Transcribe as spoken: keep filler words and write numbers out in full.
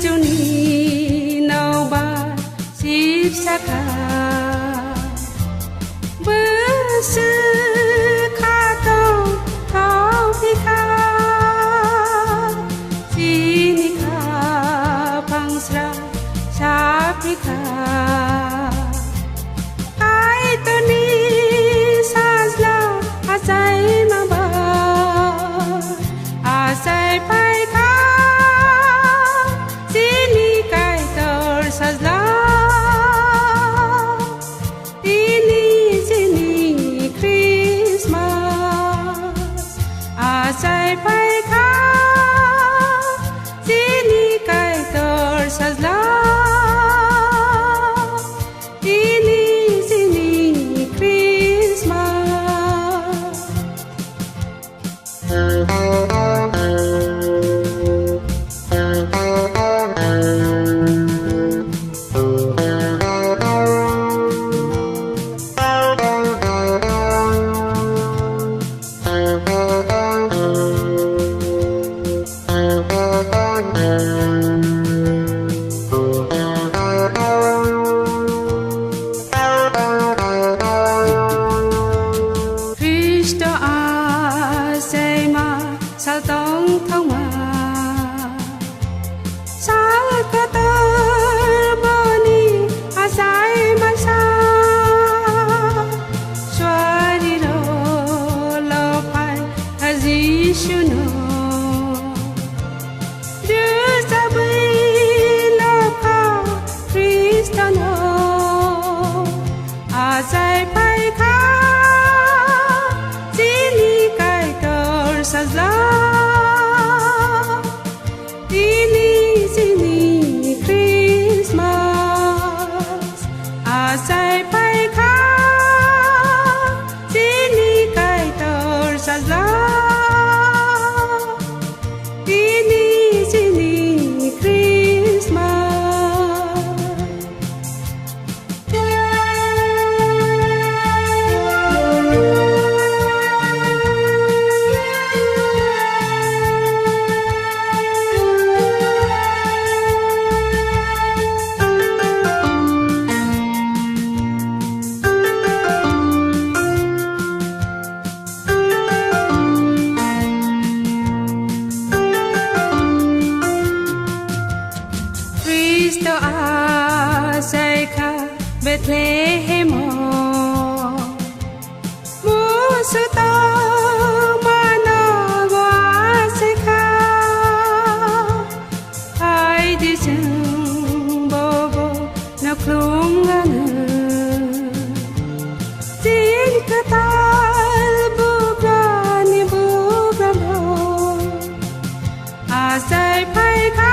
Juni nobar sipsakha, bwswk khatong thangphikha, chini khaphang sra saphikha. Kaitorni sajla achai maba, achai phaikha, chini Kaitor sajla. Tini chini Christmas achai phaikha, chini Kaitor sajla. Tini chini Christmas. Khristo achaima sal tongthokma, sal kotor boni achaima sal, suariro lophai Jisuno. Rwchapwi lokha Khristono, achai phaikha chini Kaitor sajla. Tini chini Christmas achai phaikha chini Kaitor sajla. Tini chini Christmas. Khristo achaikha Bethlehemo, musu tongmano bo achaikha. Phaidi chwng bobo no khulumgano. Chini kwtal bugrani bugrano achai phaikha